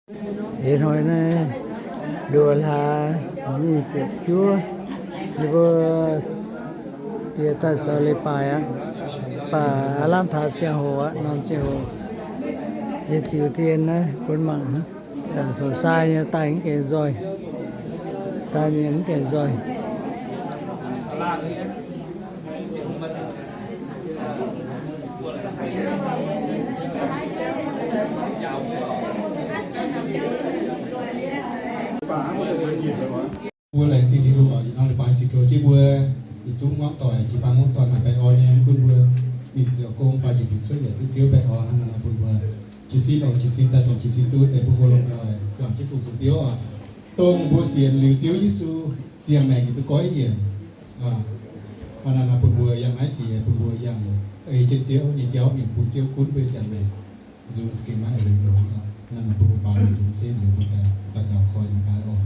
Ih hnoi naaiv nduoh hlaax nyic ziepc juov, yie mbuo bieqc daaih zoux leiz-baaix aqv. Baac aav lamh taux ziangh hoc aqv, norm ziangh hoc. Yie ziux dien naaiv bun mangc, zanc zoux sai nyei daaih mv gaengh nzoih, daaih mienh mv gaengh nzoih. Mbuo laengz zingh Tin-Hungh oc, ih hnoi leiz-baaix ziux goux jienv mbuo yietc zungv ngorngv doic, jiu-baang ngorngv doic maaih baengh orn nyei, mv gunv mbuo mingh ziouc gong fai jiex dingc cuotv yietc duqv Ziouv baengh orn hnangv nor bun mbuo jiu-sin oc, jiu-sin daaih dongh jiu-sin duqv deix bun mbuo longc nzoih guangc jienv fu-sux Ziouv oc. Dongh mbuo sienx liuz Ziouv Yesu ziangh maengc nyei duqv goiv yienc. Hnangv nor bun mbuo yangh naaiv jiex, bun mbuo yangh ei jienv Ziouv nyei jauv mingh bun Ziouv gunv mbuo nyei ziangh maengc. Nzung za'gengh maiv eix leiz longx oc. Hnangv nor bun mbuo baaux nzung se liuz mbuo daaih daux gaux koi nyei baaiv oc.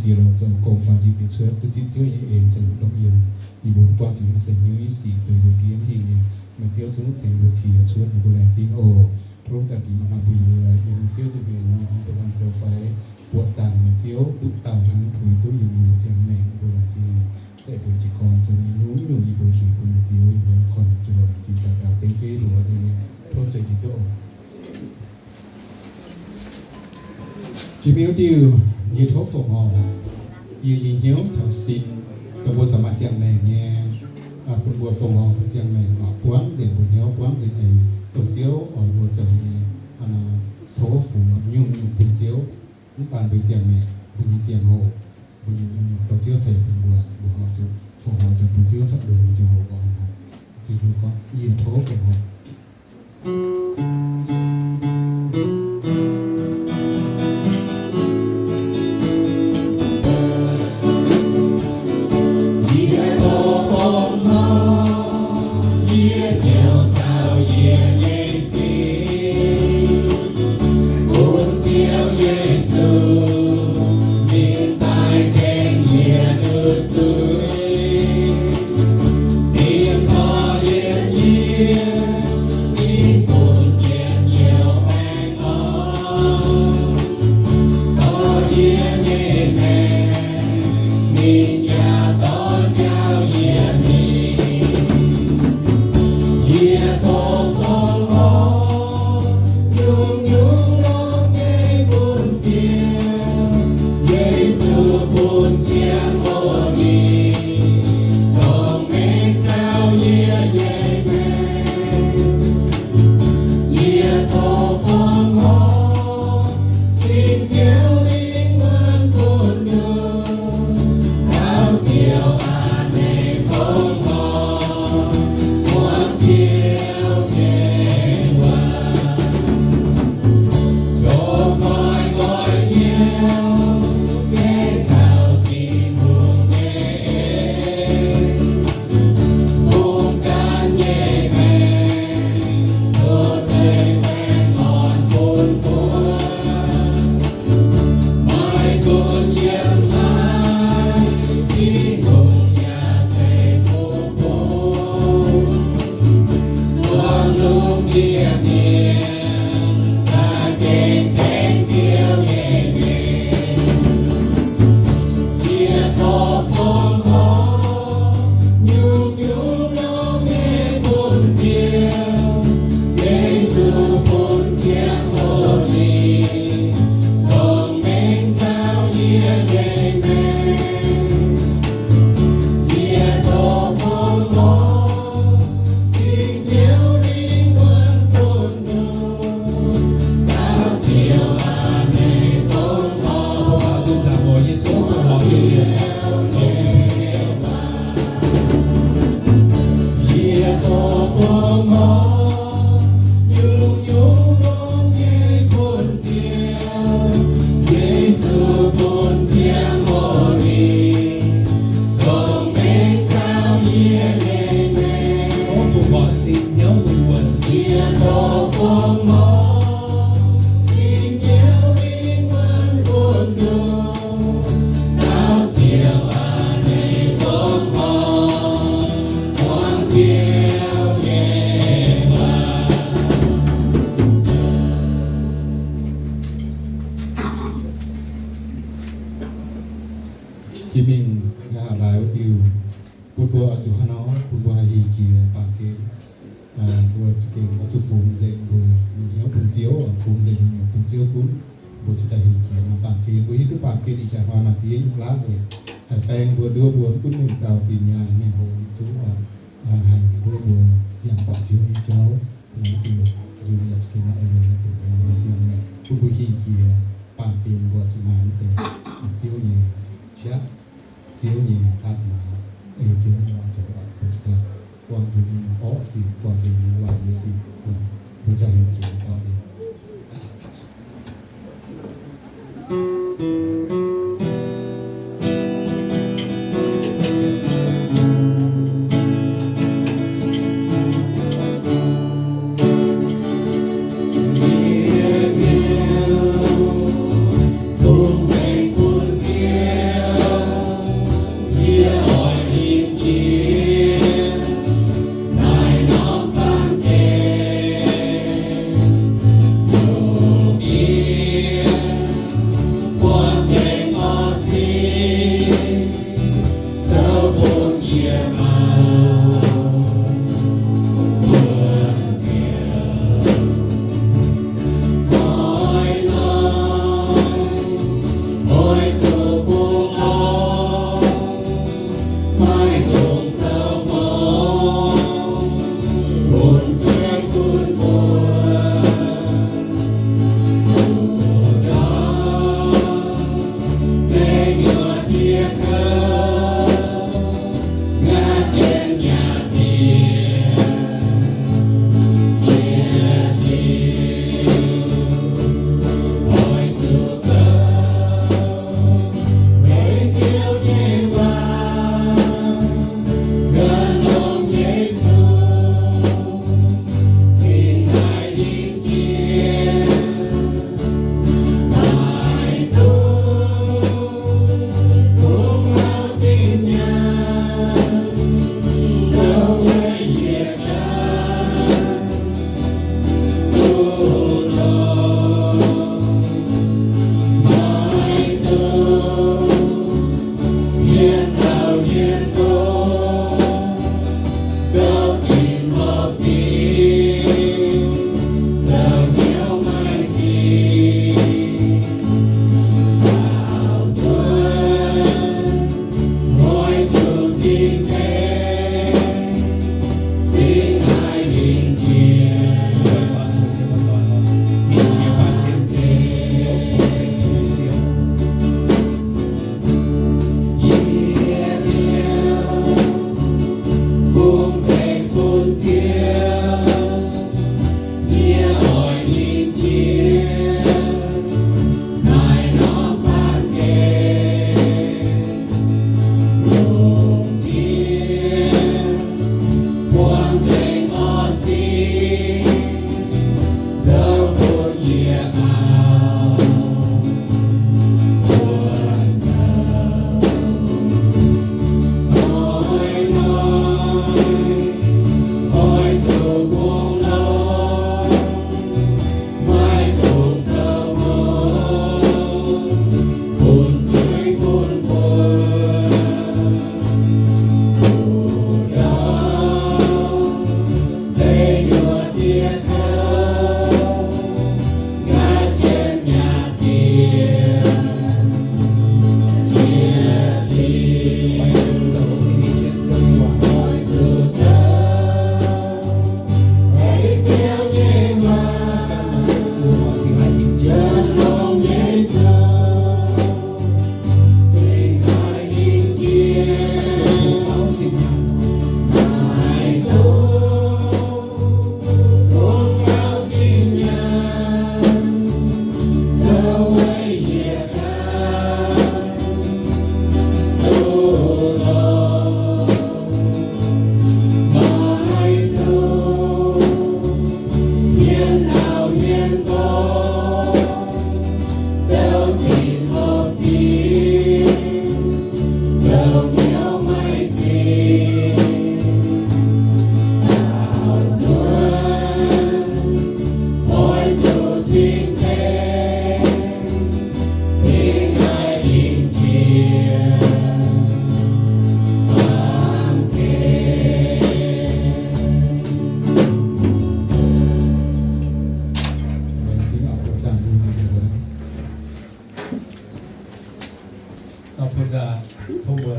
Yie lorz zoux gong faaux yie bieqc cuotv duqv zipv Ziouv nyei en ceix mbuo ndortv yiem. Yie mbuo buangv zuqc nyungc seix nyungc nyei sic deix mbuo ndiev hingh nyei, meih Ziouv zungv tengx mbuo qiex cuotv, mbuo laengz zingh oc. Tov za'gengh maaih mbuo yiem meih Ziouv za'gengh mienh mbuo ganh zoux fai buoqc zaangc meih Ziouv duqv dauh hnangv, tengx duqv yiem meih ziangh maengc, mbuo laengz zingh. Za'gengh jiez gorn zoux nyei nyungc-nyungc yie mbuo zuqc bun meih Ziouv, yie mbuo korv-lienh Ziouv, laengz zingh daux gaux dengv Ziouv nyei loz. Amen. Tov zueiz jiez doqc. Jiex mingh wuov diuh, yie tov fongc horc yie nyei hnyouv caux sin, dongh mbuo caux maaih ziangh maengc nyei, bun mbuo fongc horc mbuo ziangh maengc, buangv nzengc mbuo hnyouv, buangv nzengc eix, dongh Ziouv oix mbuo zoux nyei. Tov fungx nyungc-nyungc bun Ziouv, mv baac mbuo ziangh maengc, mbuo nyei ziangh hoc, mbuo nyei nyungc-nyungc dongh Ziouv ceix bun mbuo, mbuo horpc zuqc fongc horc zoux bun Ziouv caux mbuo nyei ziangh hoc oc. Yie tov fongc horc. Yie tov fongc horc, yie hnyouv caux yie nyei sin, bun Ziouv Yesu mingh daaih tengx yie duqv zuiz. Ninh korv-lienh yie, ninh bun yie youc baengh orn. Dorh yie nyei maengc, ninh yaac dorh njaaux yie mingh. Yie tov fongc horc, nyungc-nyungc longx nyei bun Ziouv. Yesu bun ziangh hoc ninh, zorngh maengc nzauh yie nyei maengc. Yie tov fongc horc, sin hnyouv lingh wuonh bun ninh. Taux Ziouv aac, ninh fongc horc, muangx Ziouv nyei waac. Tov nqoi nqoi hnyouv, mbenc taux Tin-Hungh nyei en. Fungx gan nyei maengc, tov zeiz baengh orn bun mbuo. Maiv gunv yiem haaix, Tin-Hungh yaac ceix fuqv bun. Zuangx lungh ndiev mienh, za'gengh ceng Ziouv nyei mienh. Yie tov fongc horc, nyungc-nyungc longx nyei bun Ziouv. Yesu bun ziangh hoc ninh, zorngh maengc nzauh yie nyei maengc. Yie tov fongc horc, sin hnyouv lingh wuonh bun ninh. Taux Ziouv aac, ninh fongc horc. Yie tov fongc horc, nyungc-nyungc longx nyei bun Ziouv. Yesu bun ziangh hoc ninh, zorngh maengc nzauh yie nyei maengc. Tov fongc horc sin hnyouv lingh wuonh. Yie tov fongc horc, sin hnyouv lingh wuonh bun ninh. Taux Ziouv aac, ninh fongc horc, muangx Ziouv nyei waac. Jiex mingh nqa'haav laaix wuov diuh, bun mbuo oix zuqc hnangv nor, bun mbuo haih hingh jiex baamh gen. Mbuo za'gengh oix zuqc fungx nzengc mbuo nyei hnyouv bun Ziouv, fungx nzengc nyungc-nyungc bun Ziouv gunv, mbuo cingx daaih hingh jiex maaih baamh gen. Mbuo hiuv duqv baamh gen ih jaax hnoi maaih ziex nyungc laav weic haih baeng mbuo nduov mbuo mv gunv mengh dauh zinh nyaanh mengh hoc nyei zungv oc, haih nduov mbuo yangh dorh Ziouv nyei jauv. Naaiv diuh nzunc yaac za'gengh maaih eix leiz bun mbuo maaih ziangh maengc, bun mbuo hingh jiex baamh gen mbuo zuqc maaih mv deix Ziouv nyei qaqv, Ziouv nyei hatc maaz, ei Ziouv nyei waac zoux, mbuo za'gengh guangc nzengc nyei orqv sic, guangc nzengc nyei waaic nyei sic, mbuo ziouc hingh jiex baamh gen. tov mbuo